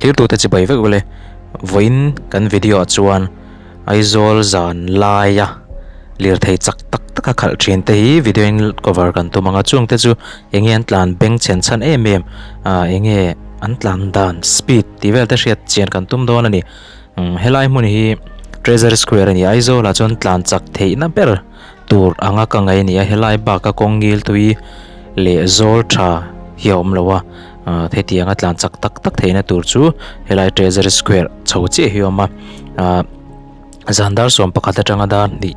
Thlirtute chibai vek ule, vawiin kan video ah chuan Aizawl zan laia lirthei chak tak taka khalh thin te hi video in cover kan tum ang a, chung te chu enge an tlan beng chhen chhan em em ah enge an tlan dan speed tih vel te hriat chian kan tum dawn a ni. Helai hmun hi Treasury Square a ni a, Aizawl ah chuan tlan chak theihna ber tur anga ka ngaih a ni a, helai baka kawng ngil tui leh zawl tha hi a awm lo a, ah hetianga tlan chak tak tak theihna tur chu helai Treasury Square chho chiah hi a awm a, ah zan dar 11 atanga dar hnih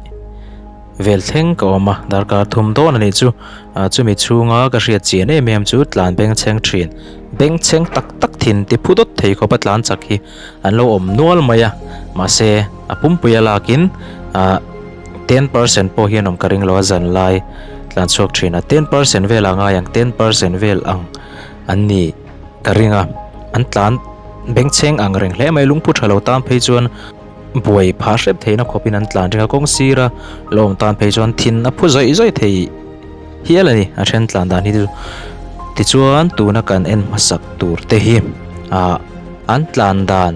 vel thleng ka awm a, darkar thum dawn a nih chu, ah chumi chhunga ka hriat chian em em chu tlan bengchheng thin, bengchheng tak tak thin ti phu dawt thei khawpa tlan chak hi an lo awm nual mai a, mahse a pumpui a lakin ah 10% pawh hian awm ka ring lo a zan lai tlan chhuak thin a 10% vel a ngai ang 10% vel ang an ni ka ring a an tlan bengchheng ang reng hle mai lungphu tha lo tan phei chuan buai phah hrep theihna khawpin an tlan ring a kawng sira lo awm tan phei chuan thin a phu zawih zawih thei hial a ni a then tlan dan hi chu tichuan tuna kan en hmasak tur te hi ah an tlan dan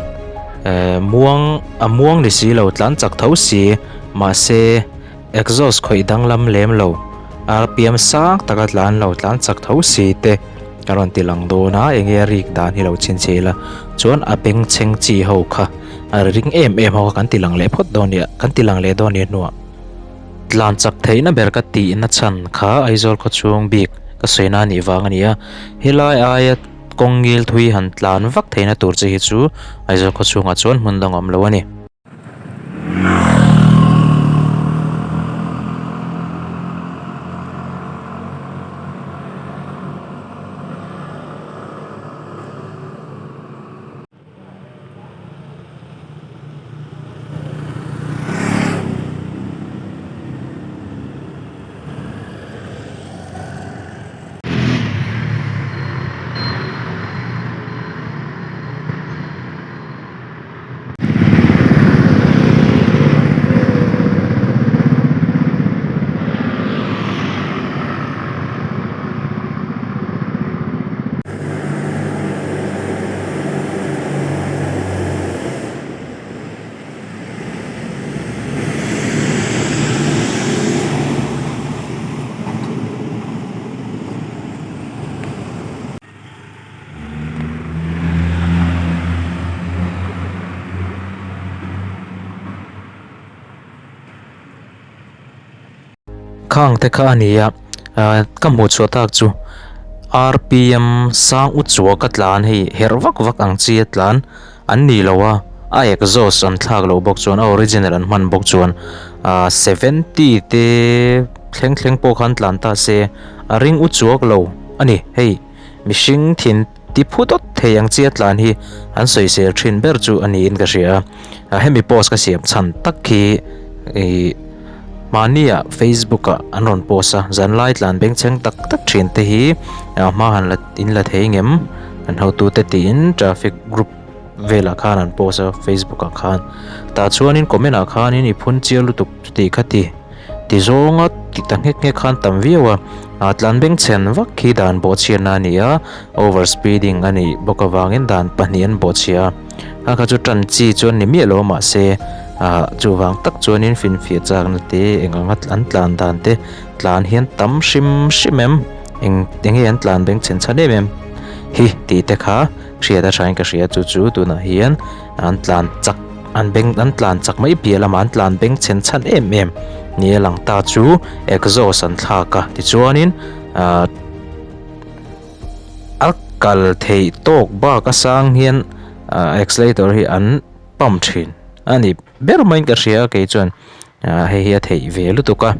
eh muang a muang ni si lo tlan chak tho si mahse exhaust khawih danglam lem lo rpm sang taka tlan lo tlan chak tho si te a rawn ti lang dawn a enge a rik dan hi lo chhinchhe ila chuan a bengchheng chi ho kha a ring em em ho kha kan ti lang leh phawt dawn nia kan ti lang leh dawn nia hnuah. Tlan chak theihna ber ka tihna chhan kha Aizawl khawchhung bik ka sawina a nih vang a ni a, helai aia kawng ngil thui han tlan vak theihna tur che hi chu Aizawl khawchhungah chuan hmun dang awm lo a ni. Khang te kha a ni a ah ka hmuh chhuah tak chu rpm sang u chua ka tlan hei herh vak vak ang chi a tlan an ni lo a a exhaust an thlak loh bawk chuan a original an hman bawk chuan ah seventy te thleng thleng pawh khan tlan ta se a ring u chuak lo a ni hei mihring thin ti phu dawt thei ang chi a tlan hi an sawisel thin ber chu a niin ka hria a hemi post ka siam chhan tak khi ih mahnia facebook ah an rawn post a zanlai tlan bengchheng tak tak thin te hi hma han la in la thei ngem an hotute tiin traffic group velah khan an post a facebook ah khan tah chuanin comment ah khanin i phun chial lutuk chuti khati. Ti zawnga ti ta nghek nghek khan tam viau a, ah tlan bengchhen vak khi dan bawhchhiatna a ni a, over speeding a nih bawk avangin dan pahnih an bawhchhia a, kha kha chu tan chi chuan ni miah lo a mahse ah chuvang tak chuanin finfiah chakna te eng anga an tlan dan te tlan hian tam hrim hrim em eng enge an tlan bengchhen chhan em em hi tih te kha hriat a thain ka hria chu chu tunah hian an tlan chak. An beng an tlan chak mai piah lamah an tlan beng chhen chhan em em ni a lang ta chu exhaust an thlak a tichuanin ahh a kal theih tawk bak a sang hian ahh accelerator hi an pump thin a ni ber maiin ka hria kei chuan. Ah hei hi a theih ve lutuk a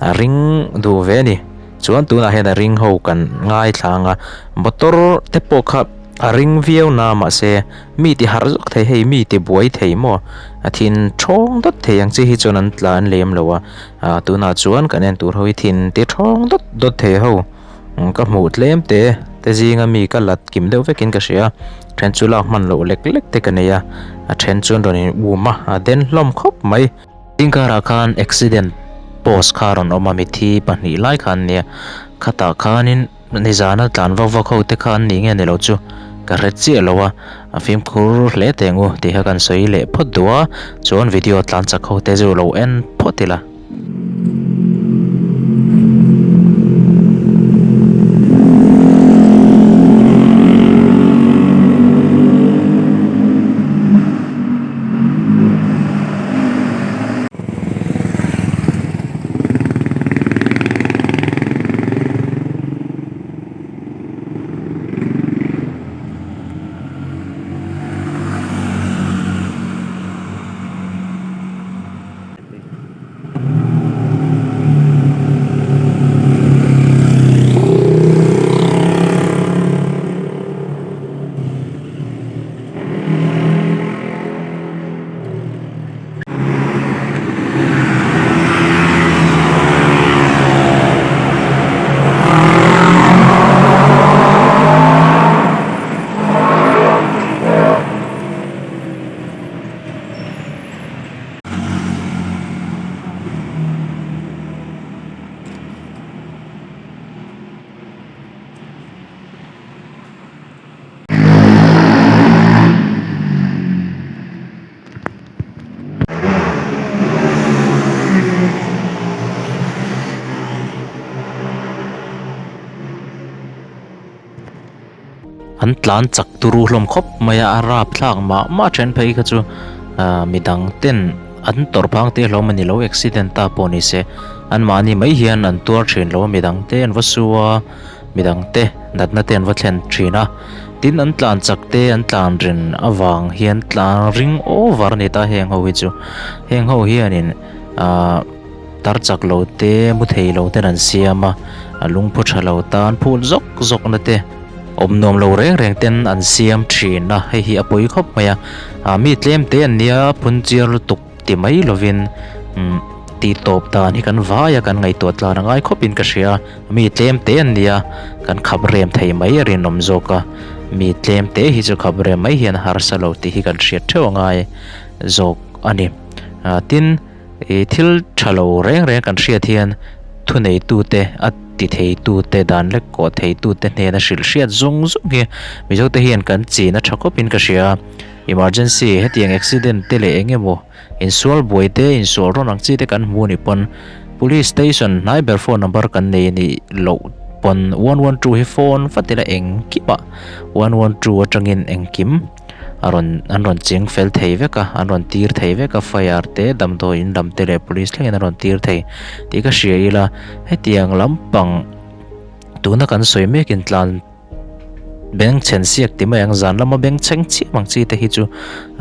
a ring duh ve a ni chuan tunah hian a ring ho kan ngaithla ang a motor te pawh kha a ring viau na mahse mi ti harh zawk thei hei mi ti buai thei maw a thin thawng dawt thei ang chi hi chuan an tlan lem lo a ah tunah chuan kan en tur ho hi thin ti thawng dawt dawt thei ho ka hmuh tlem te te zinga mi ka lat kim deuh vekin ka hria then chu lak hman loh lek lek te ka nei a a then chuan rawn in um a a den hlawm khawp mai. Zingkarah khan accident post kha rawn awm a mithi pahnih lai kha an nia khatah khanin nizana tlan vak vak ho te kha an nih nge ni lo chu. ka hre chiah lo a, a fimkhur hle teh ang u tih kha kan sawi leh phawt duh a, chuan video tlan chak ho te chu lo en phawt ila. An tlan chak turu hlawm khawp mai a, a rap thlak mah mah then phei kha chu ah midang ten an tawrh phang te hlawm a ni lo accident ta pawh ni se anmahni mai hian an tuar thin lo a midang te an va su a midang te natna te an va thlen thin a tin an tlan chak te an tlan rin avang hian tlan ring over a ni ta heng ho hi chu heng ho hianin ah tar chak lo te mu thei lo ten an siam a a lungphu tha lo tan phut zawk zawk na te awm nuam lo reng reng ten an siam thin a hei hi a pawi khawp mai a ah mi tlem te an nia phun chiar lutuk ti mai lovin umm tih tawp dan hi kan vai a kan ngaihtuah tlan a ngai khawpin ka hria mi tlem te an nia kan khap rem thei mai a rinawm zawk a mi tlem te hi chu khap rem mai hian harsa lo tih hi kan hriat theuh a ngai zawk a ni ah tin. Ih thil tha lo reng reng kan hriat hian thuneitute a ti theitute dan lek kawh theitute hnena hrilh hriat zawng zawng hi Mizote hian kan chin a tha khawpin ka hria a. Emergency hetiang accident te leh eng emaw insual buai te insual rawn ang chi te kan hmu anih pawn Police station hnai ber phone number kan nei anih loh pawn 112 hi phone vat ila engkimah 112 atangin engkim a rawn an rawn cheng fel thei vek a an rawn tir thei vek a fire te damdawi in lam te leh police thlengin an rawn tir thei tih ka hria ila hetiang lampang tuna kan sawi mekin tlan beng chhen siak ti mai ang zan lama beng chheng chiam ang chi te hi chu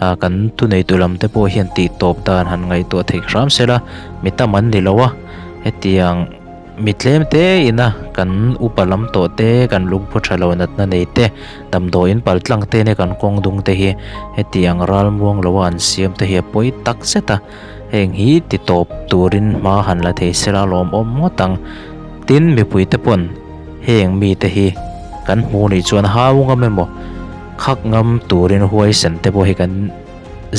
ah kan thuneitu lam te pawh hian tih tawp dan han ngaihtuah theih hram se la mi tam an ni lo a hetiang. Mi tlem te ina kan upa lam tawh te, kan lungphu tha lo natna nei te, damdawiin pal tlang te nia kan kawng dung te hi hetiang ral muang loa an siam te hi a pawi tak zet a, heng hi ti tawp turin hma han la thei sela lawmawm ngawt ang. Tin, mipui te pawn heng mite hi kan hmu nih chuan hau ngam emaw khak ngam turin huaisen te pawh hi kan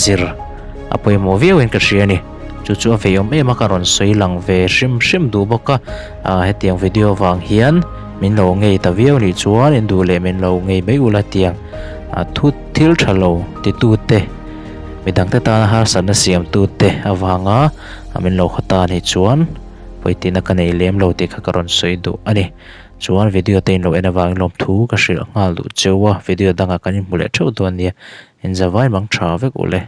zir a pawimawh viauin ka hria a ni. Chu chu a vei awm em a ka rawn sawi lang ve hrim hrim duh bawk a, ah hetiang video vang hian min lo ngei ta viau nih chuan in duh leh min lo ngei mai ula tiang ah thu thil tha lo titu te midang te tana harsatna siam tu te avanga min lo haw ta nih chuan pawitina ka nei lem lo tih kha ka rawn sawi duh a ni. Chuan video te in lo en avangin lawmthu ka hrilh nghal duh cheu a, video dangah kan inhmu leh theuh dawn nia. Inzavai mang tha vek u le.